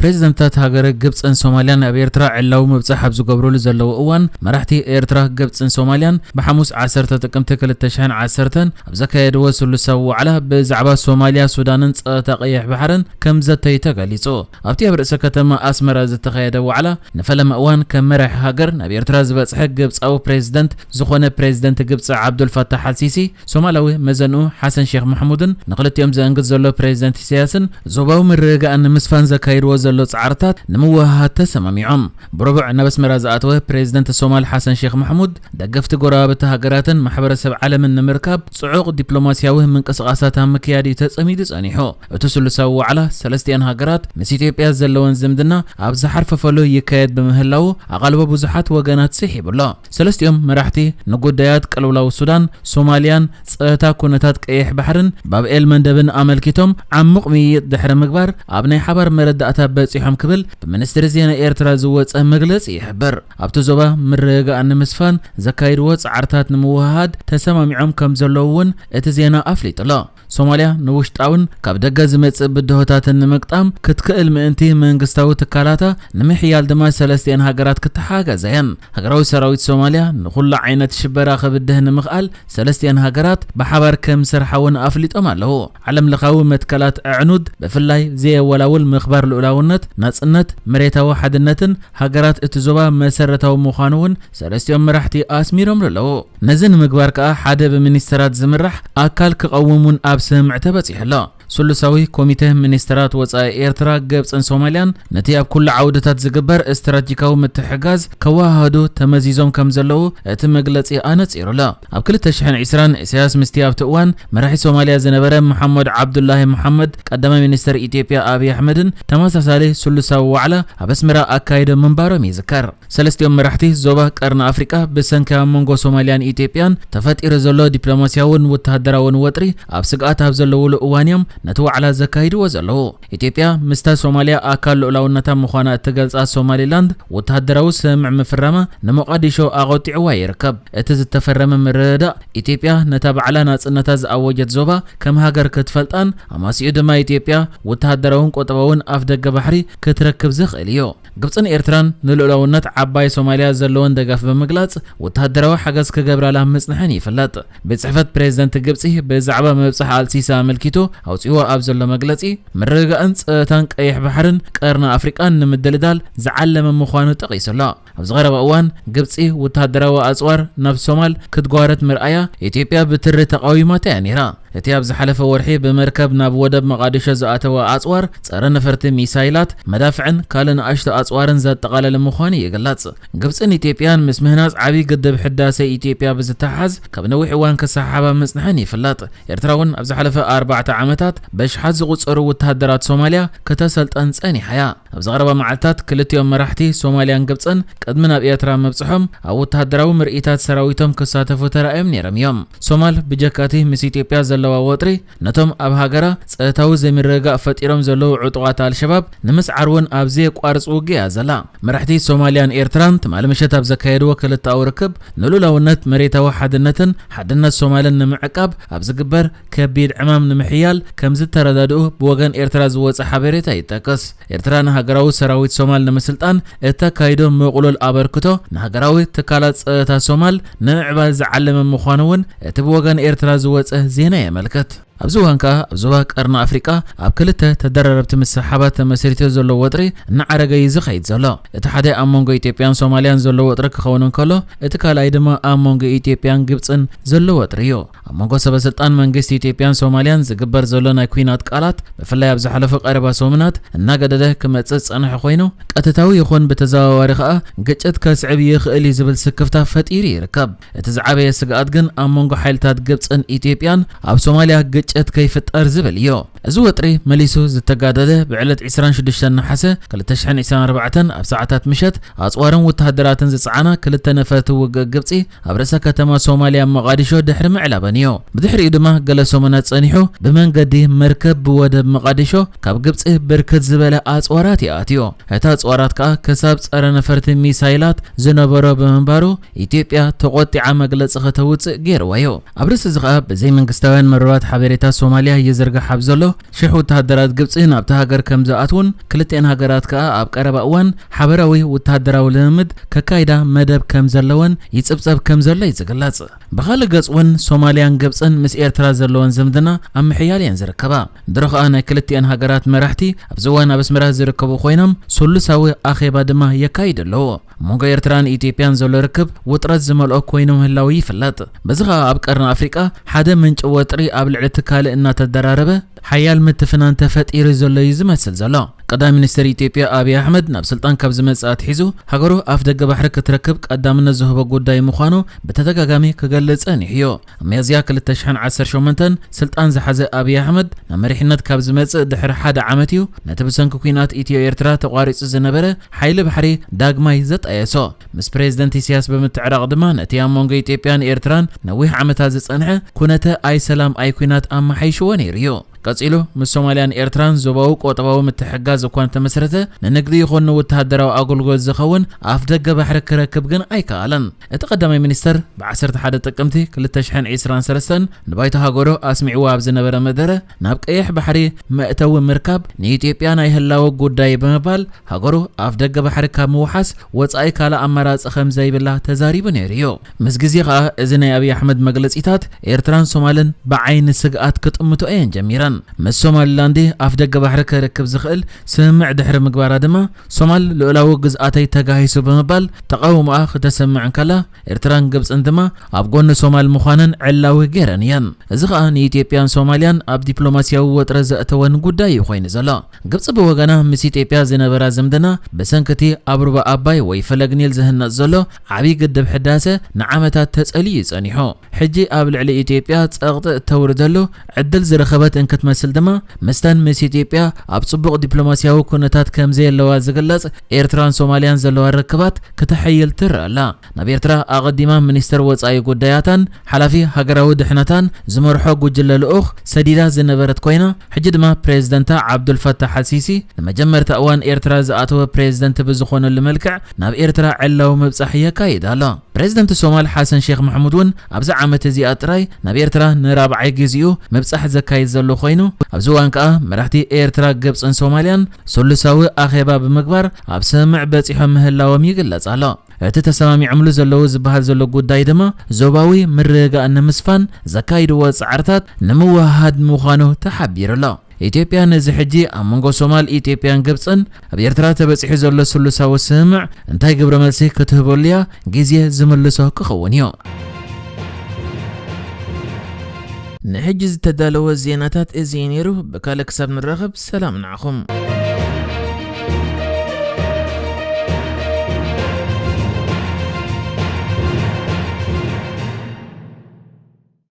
ፕሬዚደንታት ሃገረ ግብፅን ሶማልያን ኣብ ኤርትራ ዕላዊ ምብፃሕ ኣብ ዝገብሩሉ ዘለዉ እዋን፣ መራሕቲ ኤርትራ፣ ግብፅን ሶማልያን ብሓሙስ ዓሰርተ ጥቅምቲ ክልተ ሽሕን ዓሰርተን ኣብ ዘካየድዎ ስሉሳዊ ዋዕላ ብዛዕባ ሶማልያ፣ ሱዳንን ፀጥታ ቀይሕ ባሕርን ከም ዘተዩ ተገሊፁ። ኣብቲ ኣብ ርእሰ ከተማ ኣስመራ ዝተኻየደ ዋዕላ፣ ንፈለማ እዋን ከም መራሒ ሃገር ናብ ኤርትራ ዝበፅሐ ግብፃዊ ፕሬዚደንት ዝኾነ ፕሬዚደንት ግብፂ ዓብዱልፋታሕ ኣልሲሲ፣ ሶማላዊ መዘንኡ ሓሰን ሼክ ማሕሙድን ንክልቲኦም ዘእንግድ ዘሎ ፕሬዚደንት ኢሳያስን ዞባዊ ምርግጋእ ንምስፋን ዘካይድዎ ዘሎ ጻዕርታት ንምውህሃድ ተሰማሚዖም። ብረቡዕ ናብ ኣስመራ ዝኣተወ ፕሬዚደንት ሶማል ሓሰን ሼክ ማሕሙድ፣ ደገፍቲ ጎረባብቲ ሃገራትን ማሕበረሰብ ዓለምን ንምርካብ ጽዑቕ ዲፕሎማስያዊ ምንቅስቓሳት ኣብ ምክያድ እዩ ተጸሚዱ ጸኒሑ። እቲ ስሉሳዊ ዋዕላ፣ ሰለስቲኣን ሃገራት ምስ ኢትዮጵያ ዘለወን ዝምድና ኣብ ዝሓርፈፈሉ ይካየድ ብምህላዉ፣ ኣቓልቦ ብዙሓት ወገናት ስሒቡ ኣሎ። ሰለስቲኦም መራሕቲ ንጉዳያት ቅልውላው ሱዳን፣ ሶማልያን ጸጥታ ኩነታት ቀይሕ ባሕርን ባብ ኤል መንደብን ኣመልኪቶም ዓሙቕ ምይይጥ ድሕሪ ምግባር፣ ኣብ ናይ ሓባር መረዳእታ በጺሖም ክብል ብሚኒስትሪ ዜና ኤርትራ ዝወጸ መግለጺ ይሕብር። ኣብቲ ዞባ ምርግጋእ ንምስፋን ዘካይድዎ ጻዕርታት ንምውህሃድ ተሰማሚዖም ከም ዘለዉ እውን እቲ ዜና ኣፍሊጡ ኣሎ። ሶማልያ ንውሽጣውን ካብ ደገ ዝመጽእ ብድሆታትን ንምግጣም ክትክእል ምእንቲ፣ መንግስታዊ ትካላታ ንምሕያል ድማ ሰለስቲኣን ሃገራት ክተሓጋዛ እየን። ሃገራዊ ሰራዊት ሶማልያ ንኹሉ ዓይነት ሽበራ ክብድህ ንምኽኣል፣ ሰለስቲኣን ሃገራት ብሓባር ከም ዝሰርሓ እውን ኣፍሊጦም ኣለዉ። ዓለም ለኻዊ መትከላት ኣዕኑድ፣ ብፍላይ ዘየወላውል ምኽባር ልኡላውነት፣ ናጽነት፣ መሬታዊ ሓድነትን ሃገራት እቲ ዞባ መሰረታዊ ምዃኑ እውን ሰለስቲኦም መራሕቲ ኣስሚሮምሉ ኣለዉ። ነዚ ንምግባር ከኣ ሓደ ብሚኒስተራት ዝምራሕ ኣካል ክቐውም እውን ኣብ ስምምዕ ተበጺሑ ኣሎ። ስሉሳዊ ኮሚተ ሚኒስተራት ወጻኢ ኤርትራ፣ ግብጽን ሶማልያን ነቲ ኣብ ኩሉ ዓውድታት ዝግበር ስትራቴጂካዊ ምትሕግጋዝ ከወሃህዱ ተመዚዞም ከም ዘለዉ እቲ መግለጺ ኣነጺሩ ኣሎ። ኣብ ክልተ ሽሕን ዕስራን ኢሳያስ ምስቲ ኣብቲ እዋን መራሒ ሶማልያ ዝነበረ መሓመድ ዓብዱላሂ መሓመድ፣ ቀዳማይ ሚኒስተር ኢትዮጵያ ኣብይ ኣሕመድን ተመሳሳሊ ስሉሳዊ ዋዕላ ኣብ ኣስመራ ኣካይዶም ምንባሮም ይዝከር። ሰለስቲኦም መራሕቲ ዞባ ቀርኒ ኣፍሪቃ ብሰንኪ ኣብ መንጎ ሶማልያን ኢትዮጵያን ተፈጢሩ ዘሎ ዲፕሎማስያውን ወተሃደራውን ወጥሪ ኣብ ስግኣት ኣብ ዘለውሉ እዋን እዮም ነቲ ዋዕላ ዘካይድዎ ዘለዉ። ኢትዮጵያ ምስታ ሶማልያ ኣካል ልኡላውነታ ምዃና እትገልጻ ሶማሊላንድ፣ ወተሃደራዊ ስምምዕ ምፍራማ ንሞቃዲሾ ኣቖጢዕዋ ይርከብ። እቲ ዝተፈረመ ምርድዳእ፣ ኢትዮጵያ ነታ ባዕላ ናጽነታ ዝኣወጀት ዞባ ከም ሃገር ክትፈልጣን፣ ኣማሲኡ ድማ ኢትዮጵያ ወተሃደራውን ቁጠባውን ኣፍደገ ባሕሪ ክትረክብ ዝኽእል እዩ። ግብጽን ኤርትራን ንልኡላውነት ዓባይ ሶማልያ ዘለወን ደገፍ ብምግላጽ፣ ወተሃደራዊ ሓገዝ ክገብራላ ምጽንሐን ይፍለጥ። ቤት ጽሕፈት ፕሬዚደንት ግብጺ ብዛዕባ ምብጻሕ ኣልሲሲ ኣመልኪቱ ኣውጺዎ ኣብ ዘሎ መግለጺ፣ ምርግጋእን ጸጥታን ቀይሕ ባሕርን ቀርኒ ኣፍሪቃን ንምድልዳል ዝዓለመ ምዃኑ ጠቒሱ ኣሎ። ኣብዚ ቀረባ እዋን፣ ግብጺ ወተሃደራዊ ኣጽዋር ናብ ሶማል ክትጓረት ምርኣያ ኢትዮጵያ ብትሪ ተቓዊማታ እያ ነይራ። እቲ ኣብ ዝሓለፈ ወርሒ ብመርከብ ናብ ወደብ መቓዲሾ ዝኣተወ ኣጽዋር፣ ጸረ ነፈርቲ ሚሳይላት፣ መዳፍዕን ካልእ ንኣሽቱ ኣጽዋርን ዘጠቓለለ ምዃኑ ይግለጽ። ግብጽን ኢትዮጵያን ምስ ምህናጽ ዓቢ ግድብ ሕዳሰ ኢትዮጵያ ብዝተሓሓዝ ካብ ነዊሕ እዋን ክሰሓሓባ ምጽንሐን ይፍለጥ። ኤርትራ እውን ኣብ ዝሓለፈ ኣርባዕተ ዓመታት በሽሓት ዝቑጸሩ ወተሃደራት ሶማልያ ከተሰልጠን ጸኒሓ እያ። ኣብዚ ቀረባ መዓልታት ክልቲኦም መራሕቲ ሶማልያን ግብጽን ቅድሚ ናብ ኤርትራ ምብጽሖም ኣብ ወተሃደራዊ ምርኢታት ሰራዊቶም ክሳተፉ ተራእዮም ነይሮም እዮም። ሶማል ብጀካቲ ምስ ኢትዮጵያ ዘለዋ ወጥሪ ነቶም ኣብ ሃገራ ጸጥታዊ ዘይምርግጋእ ፈጢሮም ዘለዉ ዕጡቓት ኣልሸባብ ንምስዓር እውን ኣብ ዘየቋርጽ ውግእ እያ ዘላ። መራሕቲ ሶማልያን ኤርትራን ትማሊ ምሸት ኣብ ዘካየድዎ ክልተኣዊ ርክብ ንሉላውነት መሬታዊ ሓድነትን ሓድነት ሶማልን ንምዕቃብ ኣብ ዝግበር ከቢድ ዕማም ንምሕያል ከም ዝተረዳድኡ ብወገን ኤርትራ ዝወጸ ሓበሬታ ይጠቅስ። ኤርትራ ንሃገራዊ ሰራዊት ሶማል ንምስልጣን እተካይዶ ምቕሉል ኣበርክቶ ንሃገራዊ ትካላት ጸጥታ ሶማል ንምዕባል ዝዓለመ ምዃኑ እውን እቲ ብወገን ኤርትራ ዝወጸ ዜና የመልክት። ኣብዚ እዋን ከኣ ኣብ ዞባ ቀርኒ ኣፍሪቃ ኣብ ክልተ ተደራረብቲ ምስሕሓባት ተመስሪቱ ዘሎ ወጥሪ እናዓረገ እዩ ዝኸይድ ዘሎ። እቲ ሓደ ኣብ መንጎ ኢትዮጵያን ሶማልያን ዘሎ ወጥሪ ክኸውን እንከሎ፣ እቲ ካልኣይ ድማ ኣብ መንጎ ኢትዮጵያን ግብጽን ዘሎ ወጥሪ እዩ። ኣብ መንጎ ሰበ ስልጣን መንግስቲ ኢትዮጵያን ሶማልያን ዝግበር ዘሎ ናይ ኲናት ቃላት፣ ብፍላይ ኣብ ዝሓለፉ ቀረባ ሰሙናት እናገደደ ክመጽእ ዝጸንሐ ኮይኑ፣ ቀጥታዊ ይኹን ብተዘዋዋሪ ከኣ ግጭት ከስዕብ ይኽእል እዩ ዝብል ስክፍታ ፈጢሩ ይርከብ። እቲ ዝዓበየ ስግኣት ግን ኣብ መንጎ ሓይልታት ግብጽን ኢትዮጵያን ኣብ ሶማልያ ግጭት ከይፍጠር ዝብል እዩ። እዚ ወጥሪ መሊሱ ዝተጋደደ ብዕለት ዕስራን ሽዱሽተን ነሓሰ ክልተ ሽሕን ዕስራን ኣርባዕተን ኣብ ሰዓታት ምሸት ኣጽዋርን ወተሃደራትን ዝጸዓና ክልተ ነፈርቲ ውግእ ግብጺ ኣብ ርእሰ ከተማ ሶማልያ መቓዲሾ ድሕሪ ምዕላበን እዩ። ብድሕሪኡ ድማ ገለ ሰሙናት ጸኒሑ ብመንገዲ መርከብ ብወደብ መቓዲሾ ካብ ግብጺ ብርክት ዝበለ ኣጽዋራት ይኣትዮ። እቲ ኣጽዋራት ከኣ ክሳብ ጸረ ነፈርቲ ሚሳይላት ዝነበሮ ብምንባሩ ኢትዮጵያ ተቖጢዓ መግለጺ ከተውጽእ ገይርዋ እዩ። ኣብ ርእሲ እዚ ከኣ ብዘይ መንግስታውያን መርበባት ሓበሬታ ሶማልያ ይዝርጋሕ ኣብ ዘሎ ሽሕ ወተሃደራት ግብጺ ናብቲ ሃገር ከም ዝኣትውን፣ ክልቲኤን ሃገራት ከኣ ኣብ ቀረባ እዋን ሓበራዊ ወተሃደራዊ ልምምድ ከካይዳ መደብ ከም ዘለወን ይጽብጸብ ከም ዘሎ እዩ ዝግለጽ። ብኻልእ ገጽ እውን ሶማልያን ግብጽን ምስ ኤርትራ ዘለወን ዝምድና ኣብ ምሕያል እየን ዝርከባ። ድሮ ከኣ ናይ ክልቲኤን ሃገራት መራሕቲ ኣብዚ እዋን ኣብ ኣስመራ ዝርከቡ ኮይኖም፣ ስሉሳዊ ኣኼባ ድማ የካይዱ ኣለዉ። ኣብ መንጎ ኤርትራን ኢትዮጵያን ዘሎ ርክብ ውጥረት ዝመልኦ ኮይኑ ምህላዉ ይፍለጥ። በዚ ኸኣ ኣብ ቀርኒ ኣፍሪቃ ሓደ ምንጪ ወጥሪ ኣብ ልዕሊ እቲ ካልእ እናተደራረበ ሓያል ምትፍናን ተፈጢሩ ዘሎ እዩ ዝመስል ዘሎ። ቀዳማይ ሚኒስትር ኢትዮጵያ ኣብይ ኣሕመድ ናብ ስልጣን ካብ ዝመጽእ ኣትሒዙ ሃገሩ ኣፍ ደገ ባሕሪ ክትረክብ ቀዳምነት ዝህቦ ጉዳይ ምዃኑ ብተደጋጋሚ ክገልጽ ጸኒሑ እዩ። ኣብ ሚያዝያ ክልተ ሽሕን ዓሰርተ ሸሞንተን ስልጣን ዝሓዘ ኣብይ ኣሕመድ ናብ መሪሕነት ካብ ዝመጽእ ድሕሪ ሓደ ዓመት እዩ ነቲ ብሰንኪ ኲናት ኢትዮ ኤርትራ ተቋሪጹ ዝነበረ ሓይሊ ባሕሪ ዳግማይ ዘጣየሶ። ምስ ፕሬዝደንት ኢሳያስ ብምትዕራቕ ድማ ነቲ ኣብ መንጎ ኢትዮጵያን ኤርትራን ነዊሕ ዓመታት ዝጸንሐ ኩነተ ኣይ ሰላም ኣይ ኲናት ኣመሓይሽዎ ነይሩ እዩ። ቀጺሉ ምስ ሶማልያን ኤርትራን ዞባዊ ቁጠባዊ ምትሕግጋዝ እኳ እንተመስረተ፣ ንንግዲ ይኹን ንወተሃደራዊ ኣገልግሎት ዝኸውን ኣፍ ደገ ባሕሪ ክረክብ ግን ኣይከኣለን። እቲ ቀዳማይ ሚኒስተር ብዓሰርተ ሓደ ጥቅምቲ ክልተ ሽሕን ዕስራን ሰለስተን ንባይቶ ሃገሩ ኣስሚዕዎ ኣብ ዝነበረ መደረ፣ ናብ ቀይሕ ባሕሪ መእተዊ ምርካብ ንኢትዮጵያ ናይ ህላወ ጉዳይ ብምባል፣ ሃገሩ ኣፍ ደገ ባሕሪ ካብ ምውሓስ ወጻኢ ካልእ ኣማራጺ ከም ዘይብላ ተዛሪቡ ነይሩ እዩ። ምስ ግዜ ከኣ እዚ ናይ ኣብይ ኣሕመድ መግለጺታት ኤርትራን ሶማልን ብዓይኒ ስግኣት ክጥምቶ እየን ጀሚረን። ምስ ሶማሊላንድ ኣፍ ደገ ባሕሪ ክርክብ ዝኽእል ስምምዕ ድሕሪ ምግባራ ድማ፣ ሶማል ልኡላዊ ግዝኣተይ ተጋሂሱ ብምባል ተቓውሞኣ ክተሰምዕ እንከላ፣ ኤርትራን ግብጽን ድማ ኣብ ጎኒ ሶማል ምዃነን ዕላዊ ገይረን እየን። እዚ ኸኣ ንኢትዮጵያን ሶማልያን ኣብ ዲፕሎማስያዊ ወጥሪ ዘእተወን ጉዳይ እዩ ኮይኑ ዘሎ። ግብጺ ብወገና ምስ ኢትዮጵያ ዝነበራ ዝምድና ብሰንኪ እቲ ኣብ ሩባ ኣባይ ወይ ፈለግ ኒል ዝህነጽ ዘሎ ዓብዪ ግድብ ሕዳሰ ንዓመታት ተጸልዩ እዩ ጸኒሑ። ሕጂ ኣብ ልዕሊ ኢትዮጵያ ጸቕጢ እተውርደሉ ዕድል ዝረኸበት እንክትመስል ድማ፣ ምስተን ምስ ኢትዮጵያ ኣብ ጽቡቕ ዲፕሎማስያዊ ኩነታት ከም ዘየለዋ ዝግለጽ ኤርትራን ሶማልያን ዘለዋ ርክባት ክተሐይል ትረአ ኣላ። ናብ ኤርትራ ኣቐዲማ ሚኒስተር ወጻኢ ጉዳያታን ሓላፊ ሃገራዊ ድሕነታን ዝመርሖ ጉጅለ ልኡኽ ሰዲዳ ዝነበረት ኮይና፣ ሕጂ ድማ ፕሬዝደንታ ዓብዱልፈታሕ ኣልሲሲ ንመጀመርታ እዋን ኤርትራ ዝኣተወ ፕሬዝደንት ብዝኾነሉ መልክዕ ናብ ኤርትራ ዕላዊ ምብጻሕ የካይድ ኣሎ። ፕሬዝደንት ሶማል ሓሰን ሼክ መሕሙድ እውን ኣብዚ ዓመት እዚኣ ጥራይ ናብ ኤርትራ ንራብዓይ ግዜኡ ምብጻሕ ዘካይድ ዘሎ ኮይኑ፣ ኣብዚ እዋን ከኣ መራሕቲ ኤርትራ፣ ግብጽን ሶማልያን ስሉሳዊ ኣኼባ ብምግባር ኣብ ስምምዕ በጺሖም ምህላዎም ይግለጽ ኣሎ። እቲ ተሰማሚዖምሉ ዘለዉ ዝበሃል ዘሎ ጉዳይ ድማ ዞባዊ ምርግጋእ ንምስፋን ዘካይድዎ ጻዕርታት ንምውህሃድ ምዃኑ ተሓቢሩ ኣሎ። ኢትዮጵያ ነዚ ሕጂ ኣብ መንጎ ሶማል፣ ኢትዮጵያን ግብጽን ኣብ ኤርትራ ተበጺሑ ዘሎ ስሉሳዊ ስምምዕ እንታይ ግብረ መልሲ ክትህበሉ እያ? ግዜ ዝምልሶ ክኸውን እዩ። ንሕጂ ዝተዳለወ ዜናታት እዚ እዩ ነይሩ። ብካልእ ክሳብ ንራኸብ ሰላም ንዓኹም።